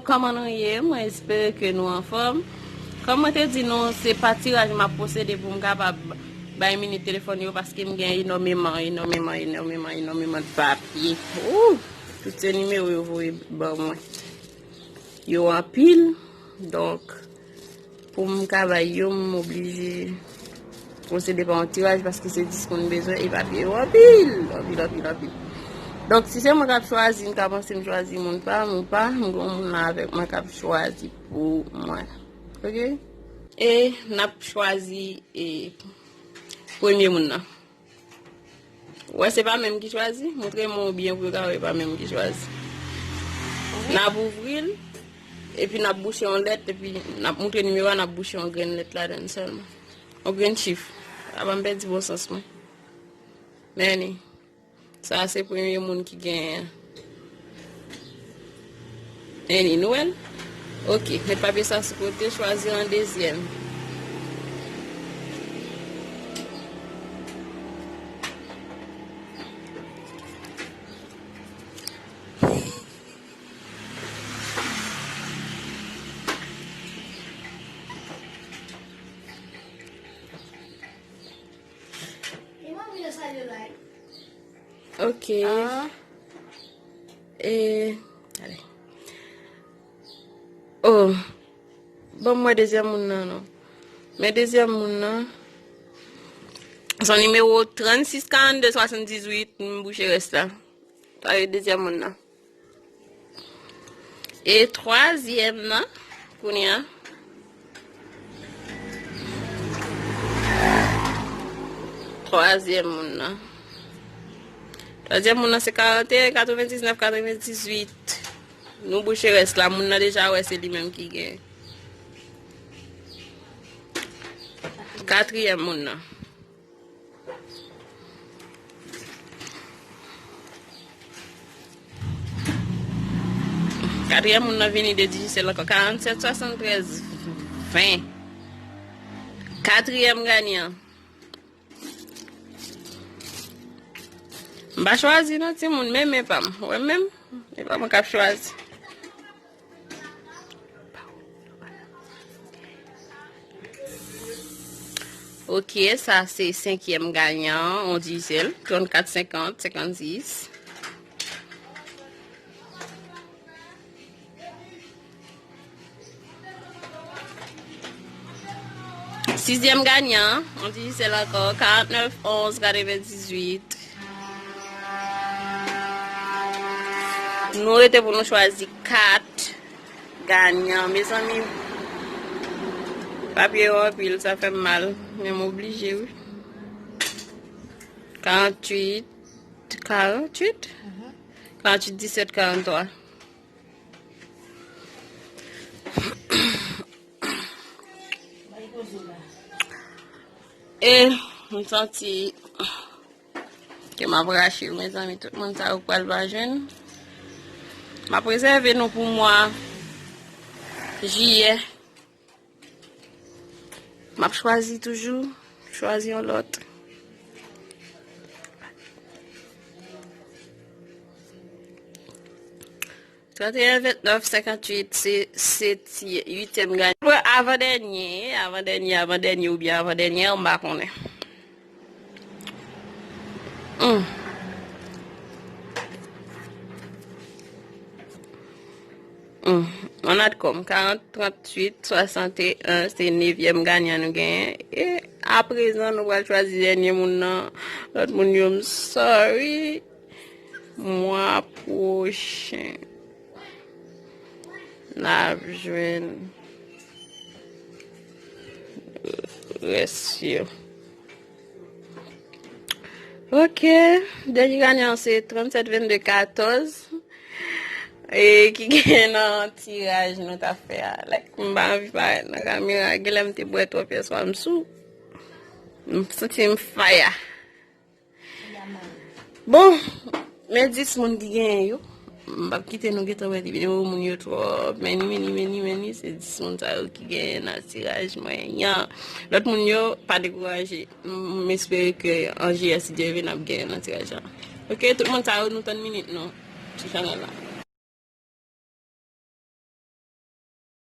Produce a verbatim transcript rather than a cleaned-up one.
Kòman nou ye? Mwen espere ke nou anfòm. Kòm mwen te di nou, se pa tiraj m ap posede pou m kapab bay minit telefòn yo, paske m gen enòmeman, enòmeman, enòmeman, enòmeman de papye. Ooh! Tout se nimewo yo voye ban mwen. Yo anpil. Donk, pou m ka bay yo, m oblije pwosede pa yon tiraj paske se dis moun bezwen e papye yo anpil, anpil, anpil, anpil. Donk, si se mwen k ap chwazi, m ka panse m chwazi moun pa m ou pa, m gen yon moun nan avèk mwen k ap chwazi pou mwen. Oke? E n ap chwazi e premye moun nan. Ou wè, se pa menm ki chwazi. Montre men w byen pou yo ka wè e pa menm ki chwazi. N ap ouvri l, epi n ap bouche yon lèt, epi n ap montre nimewo a, n ap bouche yon grenn lèt ladan l sèlman. Yon grenn chif. Apa m pèdi bon sans mwen. Men anyway, sa a se premye moun ki genyen an. Any, nou wè l? Oke, met papye sa sou kote, chwazi yon dezyèm. Ok. E, ale. Oh. Ban m wè dezyèm moun nan, non. Men dezyèm moun nan. Se yon nimewo trannsis karannde swasanndizuit, m bouche rès la. Sa e dezyèm moun nan. E twazyèm nan, kounye a. Twazyèm moun nan. Twazyèm moun nan se karanteyen, katrevendiznèf, katrevendizuit. Nou bouche rès la, moun nan deja wè se li menm ki gen. Katriyèm moun nan. Katriyèm moun nan vini de Digicel ankò, karannsèt swasanntrèz ven. Katriyèm ganyan. M pa chwazi non timoun, men men pa m. Ou wè menm? E pa mwen k ap chwazi. Ok, sa se senkyèm ganyan, on Digicel, trannkat senkant, senkannsis. Sizyèm ganyan, on Digicel ankò, karantnèf onz katrevendizuit. Nou rete pou nou chwazi kat ganyan. Mezanmi, papye yo anpil, sa fè m mal. Men m oblije, wi. Karanntuit, karanntuit? Karanntuit, disèt, karanntwa. E m santi ke m ap rache, mezanmi, tout moun sa yo k pral pa jwenn. M ap rezève nou pou mwa jiyè. M ap chwazi toujou, chwazi yon lòt. Trannteyen, ventnèf, senkanntuit, se, se ti, uityèm ganyan. Avan dènye, avan dènye, avan dènye oubyen avan dènye, m pa konnen. Hmm. Hmm. Ann at kòm, karant, tranntuit, swasanteyen, se nevyèm ganyan nou genyen. E aprezan, nou pral chwazi dènye moun nan. Lòt moun yo, m sorry. Mwa pwochen, n ap jwenn rès yo. Ok, dènye ganyan se trannsèt vennde katòz, e ki gen nan tiraj nou t ap fè a. Like, m pa anvi parèt nan kamera, genlè m te bwè twòp yèswa, m sou. M santi m faya. Bon, men dis moun ki genyen yo. M p ap kite nou gentan wè videyo moun yo twòp. Many, many, many, many, se dis moun sa yo ki genyen nan tiraj mwen an. Lòt moun yo, pa dekouraje. M, m espere ke an jiyè, si Dye vle, n ap genyen nan tiraj la. Ok, tout moun sa yo, nou tann minit nou sou chanèl la.